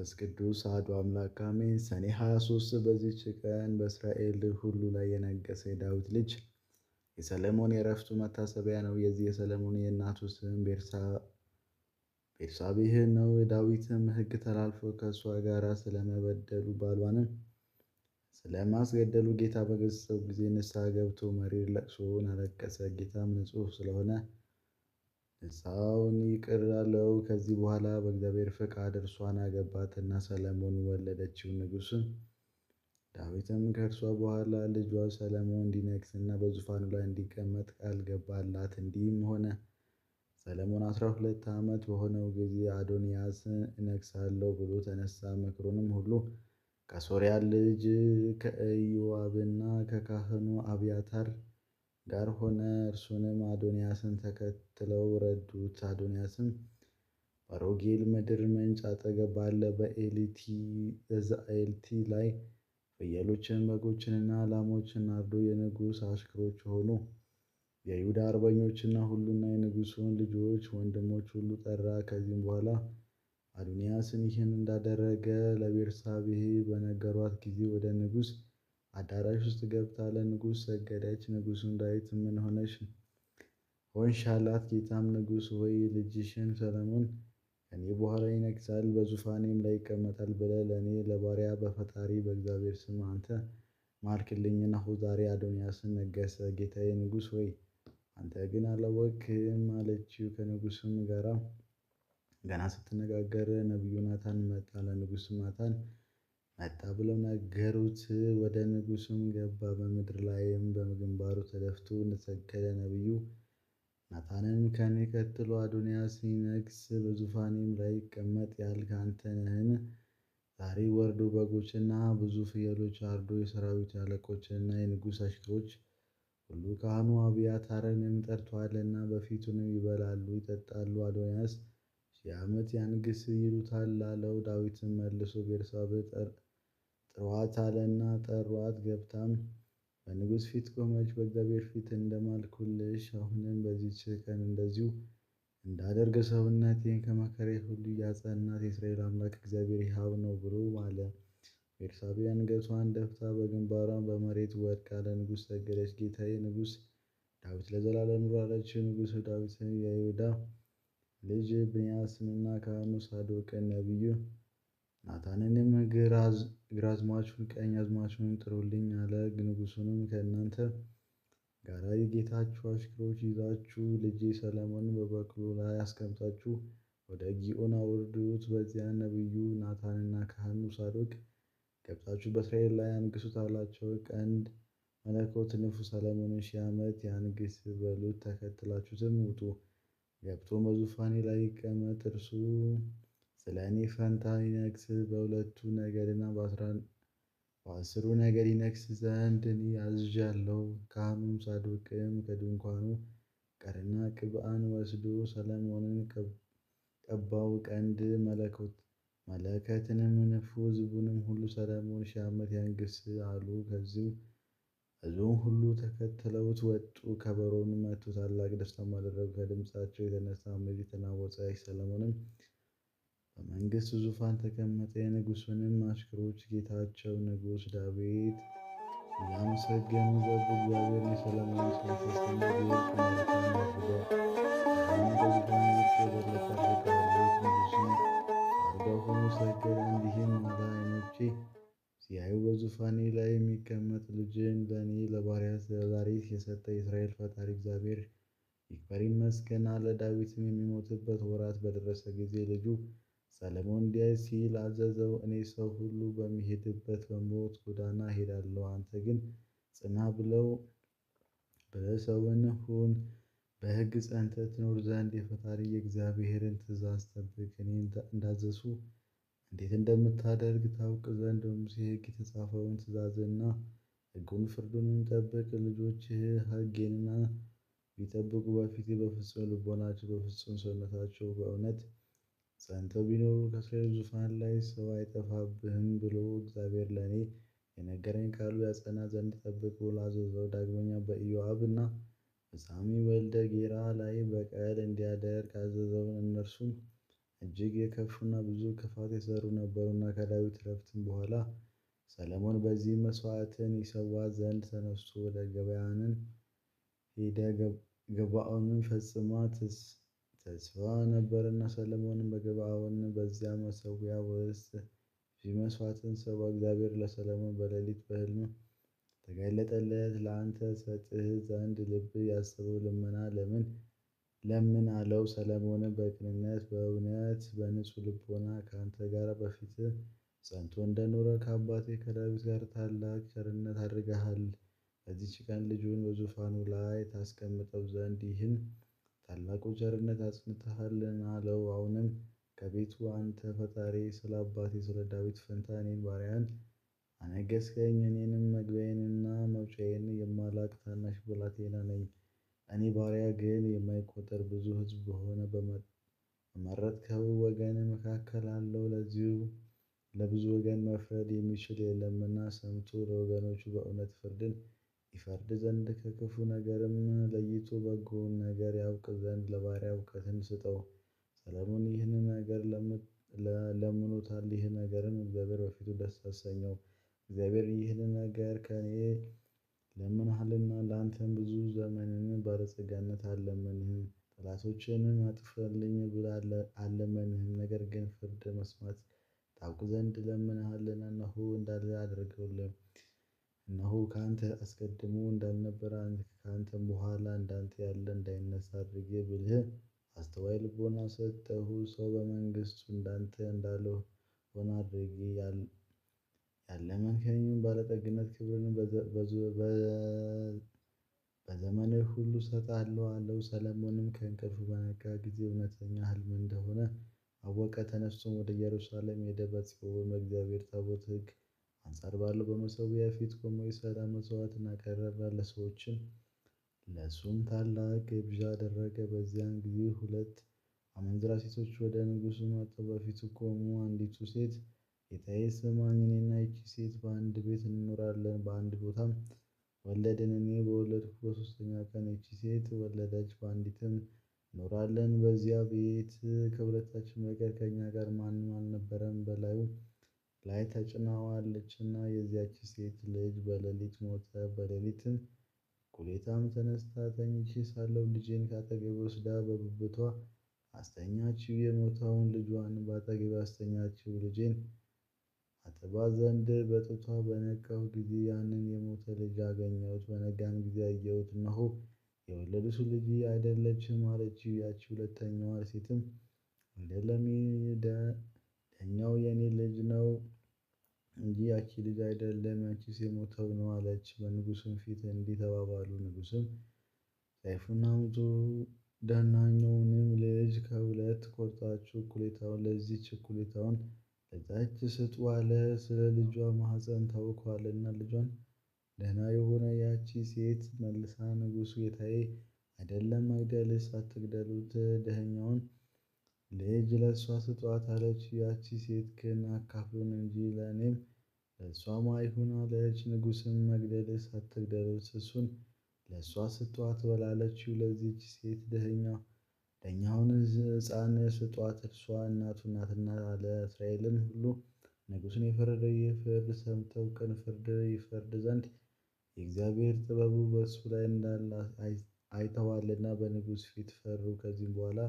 ወመንፈስ ቅዱስ አሐዱ አምላክ አሜን። ሰኔ 23 በዚህች ቀን በእስራኤል ሁሉ ላይ የነገሰ የዳዊት ልጅ የሰለሞን የዕረፍቱ መታሰቢያ ነው። የዚህ የሰለሞን የእናቱ ስም ቤርሳቤህ ነው። የዳዊትም ሕግ ተላልፎ ከእሷ ጋር ስለመበደሉ ባሏንም ስለማስገደሉ ጌታ በገሠጸው ጊዜ ንስሐ ገብቶ መሪር ለቅሶን አለቀሰ። ጌታም ንጹሕ ስለሆነ ንስሐውን ይቅር አለው። ከዚህ በኋላ በእግዚአብሔር ፈቃድ እርሷን አገባትና ሰለሞንን ወለደችው። ንጉሡ ዳዊትም ከእርሷ በኋላ ልጇ ሰለሞን እንዲነግሥና በዙፋኑ ላይ እንዲቀመጥ ቃል ገባላት። እንዲህም ሆነ። ሰለሞን 12 ዓመት በሆነው ጊዜ አዶንያስ እነግሣለሁ ብሎ ተነሳ። ምክሩንም ሁሉ ከሶርያ ልጅ ከኢዮአብና ከካህኑ አብያታር ጋር ሆነ። እርሱንም አዶንያስን ተከትለው ረዱት። አዶንያስም በሮጌል ምድር ምንጭ አጠገብ ባለ በኤልቲ ላይ ፍየሎችን፣ በጎችንና ላሞችን አርዶ የንጉሥ አሽከሮች ሆኑ። የይሁዳ አርበኞችና ሁሉና የንጉሡን ልጆች ወንድሞች ሁሉ ጠራ። ከዚህም በኋላ አዶንያስን ይህን እንዳደረገ ለቤርሳቤህ በነገሯት ጊዜ ወደ ንጉሥ አዳራሽ ውስጥ ገብታ ለንጉሥ ሰገደች። ንጉሡም ዳዊት ምን ሆነሽ ሆንሽ አላት። ጌታም ንጉሥ ሆይ ልጅሽን ሰለሞን ከእኔ በኋላ ይነግሣል፣ በዙፋኔም ላይ ይቀመጣል ብለህ ለእኔ ለባሪያ በፈጣሪ በእግዚአብሔር ስም አንተ ማልክልኝ። እነሆ ዛሬ አዶንያስን ነገሠ። ጌታዬ ንጉሥ ሆይ አንተ ግን አላወቅህም አለችው። ከንጉሡም ጋር ገና ስትነጋገር ነቢዩ ናታን መጣ። ለንጉሡም ናታን መጣ ብለው ነገሩት። ወደ ንጉሡም ገባ፣ በምድር ላይም በግንባሩ ተደፍቶ ሰገደ። ነቢዩ ናታንም ከእኔ ቀጥሎ አዶንያስ ይነግሥ በዙፋኔም ላይ ይቀመጥ ያልህ አንተ ነህን? ዛሬ ወርዶ በጎችና ብዙ ፍየሎች አርዶ የሠራዊት አለቆችንና የንጉሥ አሽከሮች ሁሉ ካህኑ አብያታርንም ጠርቶአልና በፊቱንም ይበላሉ ይጠጣሉ። አዶንያስ 1000 ዓመት ያንግሥ ይሉታል አለው። ዳዊትም መልሶ ቤርሳቤህ ጥሯት አለና ጠሯት። ገብታም በንጉሥ ፊት ቆመች። በእግዚአብሔር ፊት እንደማልኩልሽ አሁንም በዚህች ቀን እንደዚሁ እንዳደርግ ሰውነቴን ከመከራዬ ሁሉ ያጸናት የእስራኤል አምላክ እግዚአብሔር ሕያው ነው ብሎ ማለ። ቤርሳቤህ አንገቷን ደፍታ በግንባሯም በመሬት ወድቃ ለንጉሥ ሰገደች። ጌታዬ ንጉሥ ዳዊት ለዘላለም ኑር አለችው። ንጉሡ ዳዊትም የይሁዳ ልጅ ብንያስንና ካህኑ ሳዶቅን ነቢዩ ናታንንም ግራዝማቹን ቀኝ አዝማቹን ጥሩልኝ አለ። ንጉሡንም ከእናንተ ጋር የጌታችሁ አሽከሮች ይዛችሁ ልጄ ሰለሞንን በበቅሎ ላይ አስቀምጣችሁ ወደ ግዮን አውርዱት። በዚያ ነቢዩ ናታንና ካህኑ ሳዶቅ ገብታችሁ በእስራኤል ላይ አንግሡት አላቸው። ቀንደ መለኮት ንፉ፣ ሰለሞንን 1000 ዓመት ያንግሥ በሉት። ተከትላችሁትም ውጡ። ገብቶ በዙፋኔ ላይ ይቀመጥ፣ እርሱ ስለ እኔ ፈንታ ይነግሥ። በሁለቱ ነገድና በአስሩ ነገድ ይነግሥ ዘንድ እኔ አዝዣለሁ። ካህኑም ሳዶቅም ከድንኳኑ ቀርና ቅብዓን ወስዶ ሰለሞንን ቀባው። ቀንደ መለከትንም ነፉ። ሕዝቡንም ሁሉ ሰለሞን 1000 ዓመት ያንግሥ አሉ። ሕዝቡም ሁሉ ተከትለውት ወጡ። ከበሮን መቱ፣ ታላቅ ደስታም አደረጉ። ከድምፃቸው የተነሳ ምድር ተናወጸች። ሰለሞንም በመንግሥቱ ዙፋን ተቀመጠ። የንጉሡንም አሽከሮች ጌታቸው ንጉሥ ዳዊት እያመሰገኑ ገቡ። እግዚአብሔር የሰለሞንን ስላሳሰበ ድንቅ መልካም አድርጓል። አሁንም ከዙፋኑ ይልቅ የበለጠ አድርገዋለሁ። ንጉሡም በአልጋው ሆኖ ሰገደ፣ እንዲህም አለ፦ ዓይኖቼ ሲያዩ በዙፋኔ ላይ የሚቀመጥ ልጅን ለእኔ ለባሪያህ ዛሬ የሰጠ የእስራኤል ፈጣሪ እግዚአብሔር ይክበር ይመስገን አለ። ዳዊትም የሚሞትበት ወራት በደረሰ ጊዜ ልጁ ሰለሞን እንዲህ ሲል አዘዘው፦ እኔ ሰው ሁሉ በሚሄድበት በሞት ጎዳና እሄዳለሁ፣ አንተ ግን ጽና ብለህ ሰውን ሁን። በሕግ ጸንተህ ትኖር ዘንድ የፈጣሪ የእግዚአብሔርን ትእዛዝ ጠብቅ። እኔ እንዳዘዝሁህ እንዴት እንደምታደርግ ታውቅ ዘንድ በሙሴ ሕግ የተጻፈውን ትእዛዝና ሕጉን ፍርዱንም ጠብቅ። ልጆችህ ሕጌንና ቢጠብቁ በፊቴ በፍጹም ልቦናቸው በፍጹም ሰውነታቸው በእውነት ጸንተው ቢኖሩ ከእስራኤል ዙፋን ላይ ሰው አይጠፋብህም ብሎ እግዚአብሔር ለእኔ የነገረኝ ቃሉ ያጸና ዘንድ ጠብቅ ብሎ አዘዘው። ዳግመኛ በኢዮአብና በሳሚ ወልደ ጌራ ላይ በቀል እንዲያደርግ አዘዘው። እነርሱም እጅግ የከፉና ብዙ ክፋት የሠሩ ነበሩና። ከዳዊት ዕረፍትም በኋላ ሰሎሞን በዚህ መሥዋዕትን ይሠዋ ዘንድ ተነሥቶ ወደ ገባዖን ሄደ። ገባዖንም ፈጽማ ተስፋ ነበርና። ሰሎሞንም በገባዖን በዚያ መሠዊያ ውስጥ ብዙ መሥዋዕትን ሠዋ። እግዚአብሔር ለሰሎሞን በሌሊት በሕልም ተገለጠለት። ለአንተ እሰጥህ ዘንድ ልብህ ያሰበውን ልመና ለምን አለው። ሰሎሞንም በቅንነት በእውነት በንጹሕ ልቦና ከአንተ ጋር በፊትህ ጸንቶ እንደኖረ ከአባቴ ከዳዊት ጋር ታላቅ ቸርነት አድርገሃል። በዚህች ቀን ልጁን በዙፋኑ ላይ ታስቀምጠው ዘንድ ይህን ታላቁ ቸርነት አጽንተሃልና አለው። አሁንም ከቤቱ አንተ ፈጣሪዬ ስለ አባቴ ስለ ዳዊት ፈንታ እኔን ባሪያህን አነገሥኸኝ። እኔንም መግቢያዬንና መውጫዬን የማላውቅ ታናሽ ብላቴና ነኝ። እኔ ባሪያህ ግን የማይቈጠር ብዙ ሕዝብ በሆነ በመረጥኸው ወገን መካከል አለሁ። ለዚሁ ለብዙ ወገን መፍረድ የሚችል የለምና፣ ሰምቶ ለወገኖቹ በእውነት ፍርድን ይፈርድ ዘንድ ከክፉ ነገርም ለይቶ በጎውን ነገር ያውቅ ዘንድ ለባሪያህ እውቀትን ስጠው። ሰሎሞን ይህን ነገር ለምኖታል፣ ይህ ነገርም እግዚአብሔር በፊቱ ደስ አሰኘው። እግዚአብሔር ይህን ነገር ከእኔ ለምነሃልና ለአንተም ብዙ ዘመንን ባለጠግነትን አልለመንህም። ጠላቶችህንም አጥፋልኝ ብለህ አልለመንህም። ነገር ግን ፍርድ መስማት ታውቅ ዘንድ ለምነሃልና እነሆ እንዳልህ አደረግሁልህ። እነሆ ከአንተ አስቀድሞ እንዳልነበረ ከአንተም በኋላ እንዳንተ ያለ እንዳይነሣ አድርጌ ብልህ አስተዋይ ልቦና ሰጠሁህ። ሰው በመንግሥቱ እንዳንተ እንዳልሆነ አድርጌ ያለመንኸኝን ባለጠግነት ክብርን በዘመንህ ሁሉ እሰጥሃለሁ አለው። ሰሎሞንም ከእንቅልፉ በነቃ ጊዜ እውነተኛ ሕልም እንደሆነ አወቀ። ተነሥቶም ወደ ኢየሩሳሌም ሄደ። በጽዮን በእግዚአብሔር ታቦት ሕግ አንጻር ባለው በመሠዊያው ፊት ቆሞ የሰላም መሥዋዕትን አቀረበ። ለሰዎችም ለእርሱም ታላቅ ግብዣ አደረገ። በዚያን ጊዜ ሁለት አመንዝራ ሴቶች ወደ ንጉሡ መጥተው በፊቱ ቆሙ። አንዲቱ ሴት ጌታዬ ስማኝ፣ እኔና ይህች ሴት በአንድ ቤት እንኖራለን፣ በአንድ ቦታም ወለድን። እኔ በወለድሁ በሦስተኛው ቀን ይህች ሴት ወለደች። በአንዲትም እንኖራለን። በዚያ ቤት ከሁለታችን በቀር ከእኛ ጋር ማንም አልነበረም። በላዩ ላይ ተጭናዋለችና የዚያች ሴት ልጅ በሌሊት ሞተ። በሌሊትም እኩሌታም ተነሥታ ተኝቼ ሳለሁ ልጄን ከአጠገቤ ወስዳ በብብቷ አስተኛችው። የሞተውን ልጇን በአጠገቤ አስተኛችው። ልጄን አጠባ ዘንድ በጡቷ በነቃሁ ጊዜ ያንን የሞተ ልጅ አገኘሁት። በነጋም ጊዜ አየሁት፣ እነሆ የወለድሁት ልጅ አይደለችም አለችው። ያች ሁለተኛዋ ሴትም አይደለም፣ ደኸኛው የእኔ ልጅ ነው እንጂ ያንቺ ልጅ አይደለም፣ ያንቺስ የሞተው ነው አለች። በንጉሡም ፊት እንዲህ ተባባሉ። ንጉሡም ሰይፉን አምጡ፣ ደህነኛውንም ልጅ ከሁለት ቆርጣችሁ እኩሌታውን ለዚህች እኩሌታውን ለዛች ስጡ አለ። ስለ ልጇ ማኅፀን ታውኮአልና። ልጇን ደህና የሆነ ያቺ ሴት መልሳ ንጉሡ ጌታዬ አይደለም፣ መግደልስ አትግደሉት፣ ደኸኛውን ልጅ ለእሷ ስጡአት አለች። ያቺ ሴት ግን አካፍሉን እንጂ ለእኔም ለእሷም አይሁን አለች። ንጉሡም መግደልስ አትግደሉት፣ እሱን ለእሷ ስጡአት ላለችው ለዚህች ሴት ደኸኛውን ሕፃን ስጡአት፣ እርሷ እናቱ ናትና አለ። እስራኤልም ሁሉ ንጉሡን የፈረደው ይህ ፍርድ ሰምተው ቅን ፍርድ ይፈርድ ዘንድ የእግዚአብሔር ጥበቡ በእርሱ ላይ እንዳለ አይተዋልና በንጉሡ ፊት ፈሩ። ከዚህም በኋላ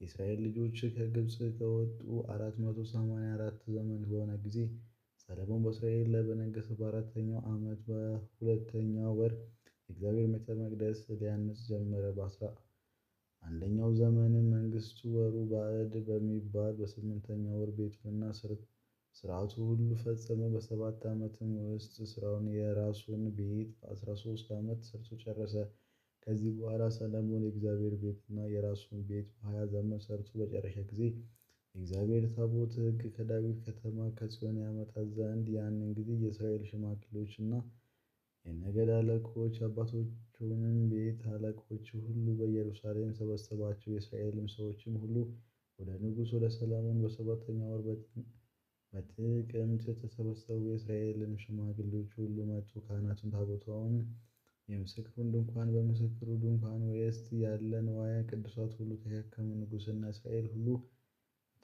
የእስራኤል ልጆች ከግብፅ ከወጡ 484 ዘመን በሆነ ጊዜ ሰሎሞን በእስራኤል ላይ በነገሠ በአራተኛው ዓመት በሁለተኛው ወር የእግዚአብሔር ቤተ መቅደስ ሊያንጽ ጀመረ። በ11ኛው ዘመን መንግሥቱ ወሩ ባዕድ በሚባል በስምንተኛው ወር ቤቱንና ሥርዓቱ ሁሉ ፈጸመ። በ7 ዓመትም ውስጥ ሥራውን የራሱን ቤት በ13 ዓመት ሠርቶ ጨረሰ። ከዚህ በኋላ ሰሎሞን የእግዚአብሔር ቤትና የራሱን ቤት በ20 ዘመን ሠርቶ በጨረሰ ጊዜ የእግዚአብሔር ታቦት ሕግ ከዳዊት ከተማ ከጽዮን ያመጣ ዘንድ ያንን ጊዜ የእስራኤል ሽማግሌዎችና የነገድ አለቆች የአባቶቻቸውንም ቤት አለቆች ሁሉ በኢየሩሳሌም ሰበሰባቸው። የእስራኤልም ሰዎችም ሁሉ ወደ ንጉሡ ወደ ሰሎሞን በሰባተኛው ወር በጥቅምት ተሰበሰቡ። የእስራኤልም ሽማግሌዎች ሁሉ መጡ። ካህናቱም ታቦቱን የምስክሩን ድንኳን በምስክሩ ድንኳን ውስጥ ያለ ንዋየ ቅድሳት ሁሉ ተሸከሙ። ንጉሡና እስራኤል ሁሉ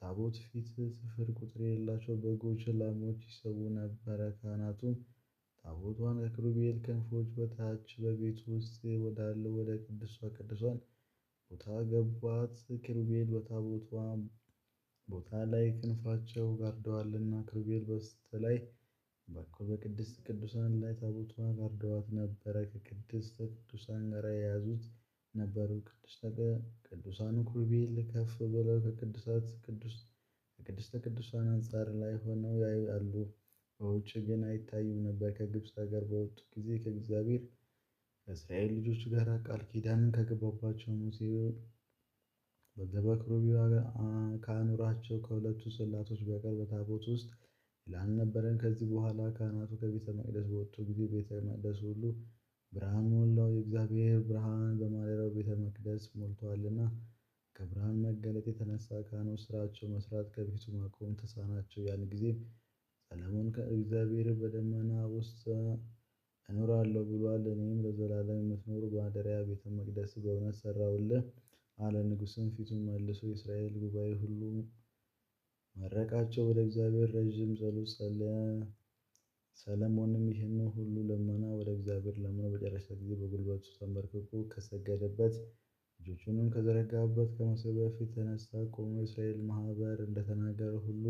በታቦት ፊት ስፍር ቁጥር የሌላቸው በጎች፣ ላሞች ይሰዉ ነበረ። ካህናቱም ታቦቷን ከኪሩቤል ክንፎች በታች በቤቱ ውስጥ ወዳለው ወደ ቅድስተ ቅዱሳን ቦታ አገቧት። ኪሩቤል በታቦቷ ቦታ ላይ ክንፋቸው ጋርደዋልና፣ ኪሩቤል በስተላይ በኩል በቅድስተ ቅዱሳን ላይ ታቦቷን ጋርደዋት ነበረ። ከቅድስተ ቅዱሳን ጋር የያዙት ነበሩ። ቅድስተ ቅዱሳኑ ኪሩቤል ከፍ ብለው ከቅድስተ ቅዱሳን አንጻር ላይ ሆነው ያሉ፣ በውጭ ግን አይታዩም ነበር። ከግብፅ አገር በወጡ ጊዜ ከእግዚአብሔር ከእስራኤል ልጆች ጋር ቃል ኪዳንን ከገባባቸው ሙሴ በዚያ በኪሩቤል ካኖራቸው ከሁለቱ ጽላቶች በቀር በታቦት ውስጥ ሌላ አልነበረም። ከዚህ በኋላ ካህናቱ ከቤተ መቅደስ በወጡ ጊዜ ቤተ መቅደሱ ሁሉ ብርሃን ሞላው። የእግዚአብሔር ብርሃን በማደሪያው ቤተ መቅደስ ሞልቶአልና፣ ከብርሃን መገለጥ የተነሳ ካህናት ሥራቸውን መስራት ከፊቱ መቆም ተሳናቸው። ያን ጊዜም ሰለሞን እግዚአብሔር በደመና ውስጥ እኖራለሁ ብሎአል፣ እኔም ለዘላለም የምትኖር ማደሪያ ቤተ መቅደስ በእውነት ሠራሁልህ አለ። ንጉሡም ፊቱን መልሶ የእስራኤል ጉባኤ ሁሉ መረቃቸው። ወደ እግዚአብሔር ረዥም ጸሎት ጸለየ። ሰለሞንም ይህን ሁሉ ልመና ወደ እግዚአብሔር ለምኖ በጨረሰ ጊዜ በጉልበቱ ተንበርክኮ ከሰገደበት እጆቹንም ከዘረጋበት ከመሠዊያው ፊት ተነሣ፣ ቆሞ የእስራኤል ማኅበር እንደተናገረ ሁሉ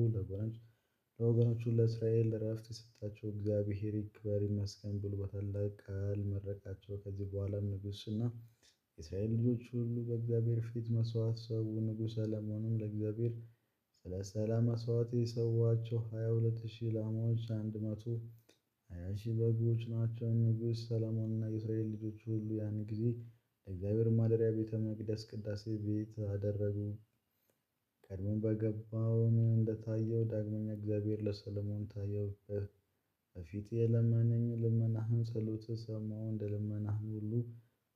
ለወገኖቹ ለእስራኤል ዕረፍት የሰጣቸው እግዚአብሔር ይክበር ይመስገን ብሎ በታላቅ ቃል መረቃቸው። ከዚህ በኋላም ንጉሡና የእስራኤል ልጆች ሁሉ በእግዚአብሔር ፊት መሥዋዕት ሠዉ። ንጉሡ ሰለሞንም ለእግዚአብሔር ስለ ሰላም መሥዋዕት የሠዋቸው 22,000 ላሞች፣ 120,000 በጎች ናቸው። ንጉሥ ሰለሞንና የእስራኤል ልጆች ሁሉ ያን ጊዜ ለእግዚአብሔር ማደሪያ ቤተ መቅደስ ቅዳሴ ቤት አደረጉ። ቀድሞ በገባዖን እንደታየው ዳግመኛ እግዚአብሔር ለሰሎሞን ታየው። በፊትህ የለመነኝን ልመናህን ጸሎትህን ሰማሁ፣ እንደ ልመናህም ሁሉ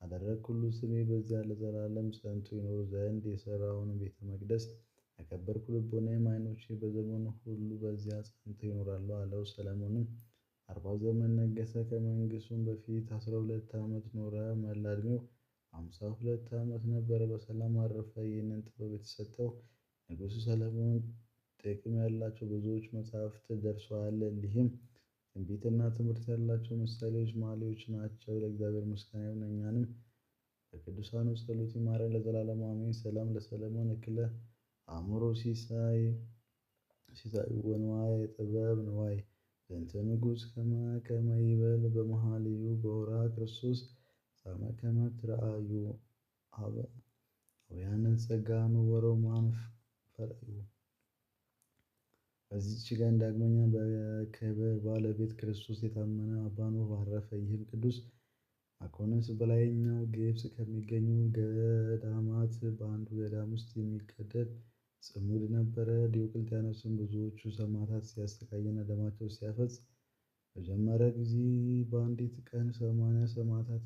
አደረግሁልህ። ስሜ በዚያ ለዘላለም ጸንቶ ይኖር ዘንድ የሠራኸውን ቤተ መቅደስ አከበርሁ። ልቡናዬም ዓይኖቼ በዘመኑ ሁሉ በዚያ ጸንተው ይኖራሉ አለው። ሰለሞንም 40 ዘመን ነገሠ። ከመንገሡም በፊት 12 ዓመት ኖረ። መላ ዕድሜው 52 ዓመት ነበረ። በሰላም አረፈ። ይህንን ጥበብ የተሰጠው ንጉሡ ሰለሞን ጥቅም ያላቸው ብዙዎች መጻሕፍት ደርሶአል። እሊህም ትንቢትና ትምህርት ያላቸው ምሳሌዎች፣ መኃልዮች ናቸው። ለእግዚአብሔር ምስጋና ይሁን፣ እኛንም በቅዱሳኑ ጸሎት ይማረን ለዘላለሙ አሜን። ሰላም ለሰለሞን እክለ አእምሮ ሲሳይ ወንዋይ ጥበብ ንዋይ ዘንተ ንጉሥ ከመ ይበል በመኃልዩ በወርሃ ክርስቶስ ጻመ ከመ ትርአዩ አብያንን ጸጋኑ ወሮማን ፈርዩ። በዚህች ቀን ዳግመኛ በክብር ባለቤት ክርስቶስ የታመነ አባ ኖብ አረፈ። ይህም ቅዱስ መኮንን በላይኛው ግብፅ ከሚገኙ ገዳማት በአንዱ ገዳም ውስጥ የሚገደል ጽሙድ ነበረ። ዲዮቅልጥያኖስም ብዙዎቹ ሰማዕታት ሲያሰቃይና ደማቸው ሲያፈስ በጀመረ ጊዜ በአንዲት ቀን 80 ሰማዕታት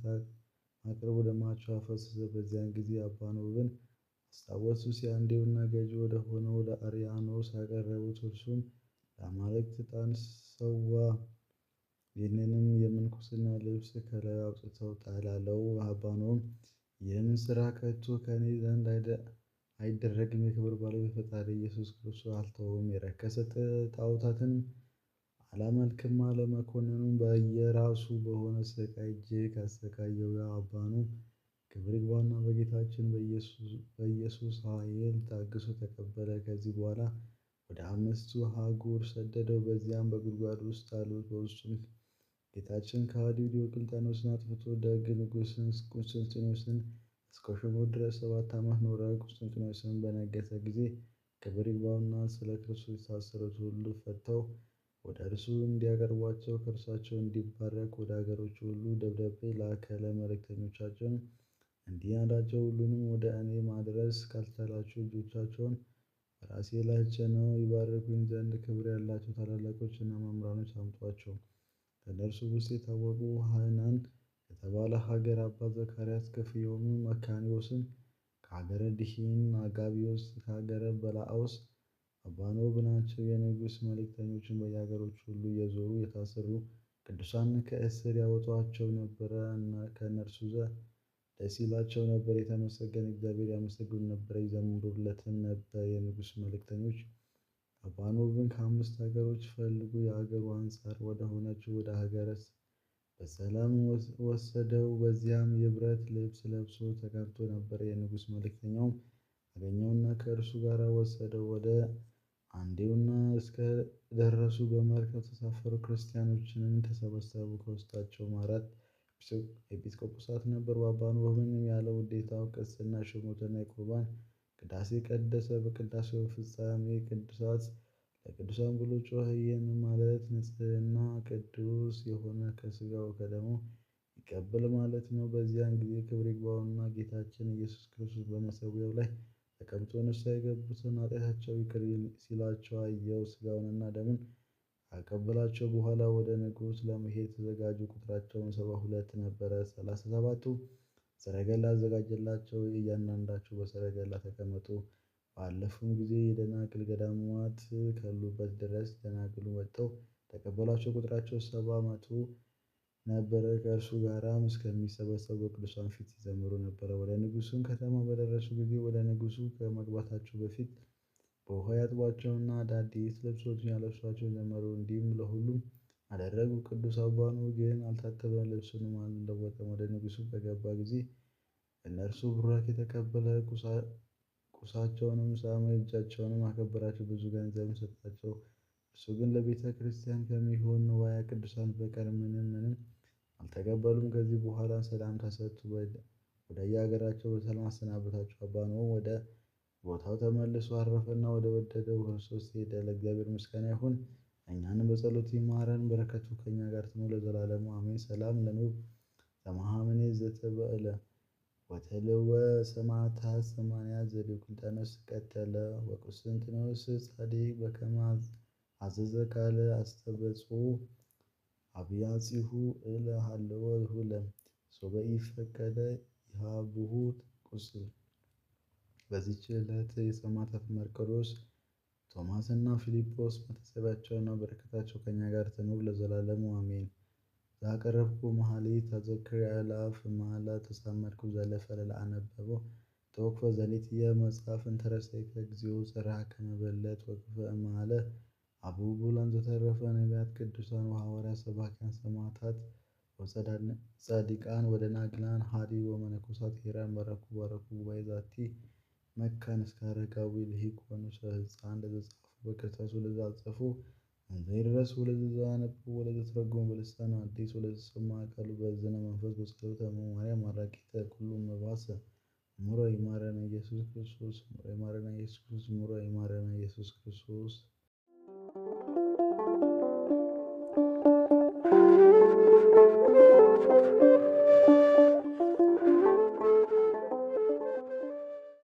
አቅርቦ ደማቸው አፈሰሰ። በዚያን ጊዜ አባ ኖብን አስታወሱት። የአንዴውና ገዢ ወደ ሆነው ወደ አርያኖስ አቀረቡት። እርሱም ለአማልክት ዕጣን ሰዋ። ይህንንም የምንኩስና ልብስ ከላዩ አውጥተው ጣል አለው። አባ ኖብም ይህም ሥራ ከቶ ከእኔ ዘንድ አይደረግም፣ የክብር ባለቤት ፈጣሪ ኢየሱስ ክርስቶስ አልተወውም፣ የረከሰ ጣዖታትንም አላመልክም አለ። መኮንኑም በየራሱ በሆነ ስቃይ እጅግ አሰቃየው። አባ ኖብ ክብር ይግባውና በጌታችን በኢየሱስ ኃይል ታግሶ ተቀበለ። ከዚህ በኋላ ወደ አምስቱ አህጉር ሰደደው። በዚያም በጉድጓድ ውስጥ ጣሉት። በውስጡም ጌታችን ከሃዲው ዲዮቅልጥያኖስን አጥፍቶ ደግ ንጉሥን ቁስጥንጥኔዎስን እስከ ሾመው ድረስ 7 ዓመት ኖረ። ቁስጥንጥኔዎስም በነገሠ ጊዜ ክብር ይግባውና ስለ ክርስቶስ የታሰሩት ሁሉ ፈትተው ወደ እርሱ እንዲያቀርቧቸው ከእርሳቸው እንዲባረክ ወደ አገሮች ሁሉ ደብዳቤ ላከ። ለመልእክተኞቻቸውም እንዲህ አላቸው፣ ሁሉንም ወደ እኔ ማድረስ ካልቻላችሁ እጆቻቸውን በራሴ ላይ ጭነው ይባርኩኝ ዘንድ ክብር ያላቸው ታላላቆችና መምህራኖች አምጧቸው። ከእነርሱ ውስጥ የታወቁ ሐናን ከተባለ ሀገር አባ ዘካርያስ፣ ከፍዮም መካንዮስም፣ ከሀገረ ድሂን አጋቢዮስ፣ ከሀገረ በላኦስ አባ ኖብ ናቸው። የንጉሥ መልእክተኞችን በየሀገሮች ሁሉ እየዞሩ የታሰሩ ቅዱሳንን ከእስር ያወጡአቸው ነበረ። ከእነርሱ ደስ ይላቸው ነበር። የተመሰገነ እግዚአብሔር ያመሰግኑ ነበር፣ ይዘምሩለትም ነበር። የንጉሥ መልእክተኞች አባ ኖብን ከአምስት ሀገሮች ፈልጎ የአገሩ አንጻር ወደ ሆነችው ወደ ሀገረ በሰላም ወሰደው። በዚያም የብረት ልብስ ለብሶ ተቀምጦ ነበር። የንጉሥ መልእክተኛውም አገኘውና ከእርሱ ጋር ወሰደው። ወደ አንዴውና እስከ ደረሱ በመርከብ ተሳፈሩ። ክርስቲያኖችንም ተሰበሰቡ። ከውስጣቸውም 4 ኤጲስቆጶሳት ነበሩ። አባ ኖብንም ያለ ውዴታው ቅስና ሾሙትና የቁርባን ቅዳሴ ቀደሰ። በቅዳሴው ፍጻሜ ቅዱሳት ለቅዱሳን ብሎ ጮኸ። ይህም ማለት ንጽሕና ቅዱስ የሆነ ከሥጋው ከደሙ ይቀበል ማለት ነው። በዚያን ጊዜ ክብር ይግባውና ጌታችን ኢየሱስ ክርስቶስ በመሠዊያው ላይ ተቀምጦ ንስሐ የገቡትን ኃጢአታቸውን ይቅር ሲላቸው አየው። ሥጋውንና ደሙን ካቀበላቸው በኋላ ወደ ንጉሥ ለመሄድ ተዘጋጁ። ቁጥራቸውም 72 ነበረ። 37ቱ ሰረገላ አዘጋጀላቸው። እያንዳንዳቸው በሰረገላ ተቀመጡ። ባለፉም ጊዜ የደናግል ገዳማት ካሉበት ድረስ ደናግሉ ወጥተው ተቀበሏቸው። ቁጥራቸው 700 ነበረ። ከእርሱ ጋራም እስከሚሰበሰቡ በቅዱሳን ፊት ሲዘምሩ ነበረ። ወደ ንጉሡም ከተማ በደረሱ ጊዜ ወደ ንጉሡ ከመግባታቸው በፊት በውኃ ያጥቧቸውና አዳዲስ ልብሶችን ያለብሷቸው ጀመሩ። እንዲህም ለሁሉም አደረጉ። ቅዱስ አባ ኖብ ግን አልታጠበም፣ ልብሱንም አልለወጠም። ወደ ንጉሡ በገባ ጊዜ ከእነርሱ ቡራኬ ተቀበለ። ቁሳቸውንም ሳመ፣ እጃቸውንም አከበራቸው፣ ብዙ ገንዘብም ሰጣቸው። እርሱ ግን ለቤተ ክርስቲያን ከሚሆን ንዋየ ቅዱሳት በቀር ምንም ምንም አልተቀበሉም። ከዚህ በኋላ ሰላምታ ሰጥቶ ወደየአገራቸው በሰላም አሰናበታቸው። አባ ኖብም ወደ ቦታው ተመልሶ አረፈና ወደ ወደደው ክርስቶስ ሄደ። ለእግዚአብሔር ምስጋና ይሁን፣ እኛንም በጸሎቱ ይማረን፣ በረከቱ ከእኛ ጋር ትኑር ለዘላለሙ አሜን። ሰላም ለኖብ ዘመሐምኔ ዘተበእለ ወተልወ ሰማዕታት 80 ዘዲዮቅልጥያኖስ ቀተለ ወቁስጥንጥኔዎስ ጻዲቅ በከመ አዘዘ ቃለ አስተበጽሑ አብያጺሁ እለ ሀለወ ሁለ ሶበ ኢፈቀደ ይሃብሁ ቁስል። በዚህች ዕለት የሰማዕታት መርቆሬዎስ፣ ቶማስና ፊልጶስ መታሰቢያቸው ነው። በረከታቸው ከእኛ ጋር ትኑር ለዘላለሙ አሜን። ዘአቀረብኩ መኃልየ ተዘክር አእላፍ መሐላ ተሳመድኩ ዘለፈ ለአነበበው ተወክፈ ዘኔትየ መጽሐፍ እንተረሰይከ እግዚኦ ጽርሐ ከመበለት ወክፈ እምአለ አቡቡላን ዘተረፈ ነቢያት ቅዱሳን ወሐዋርያት ሰባክያን ሰማዕታት ወጻድቃን ወደናግላን ሀዲ ወመነኮሳት ሄራን ባረኩ ባረኩ ጉባኤ ዛቲ መካን እስከ አረጋዊ ልሂቅ ወንኡሰ ሕፃን ለዘጻፉ በክርታሱ ለዘጻፉ እንዘ ይድረስ ወለዘ አነብቡ ወለዘተረጎሙ በልሳን አዲስ ወለዘሰማ ቃሉ በዝነ መንፈስ በጸሎተ እሙ ማርያም አራቂተ ኩሉ እምባሰ እሙረ ይማረነ ኢየሱስ ክርስቶስ እሙረ ይማረነ ኢየሱስ ክርስቶስ እሙረ ይማረነ ኢየሱስ ክርስቶስ።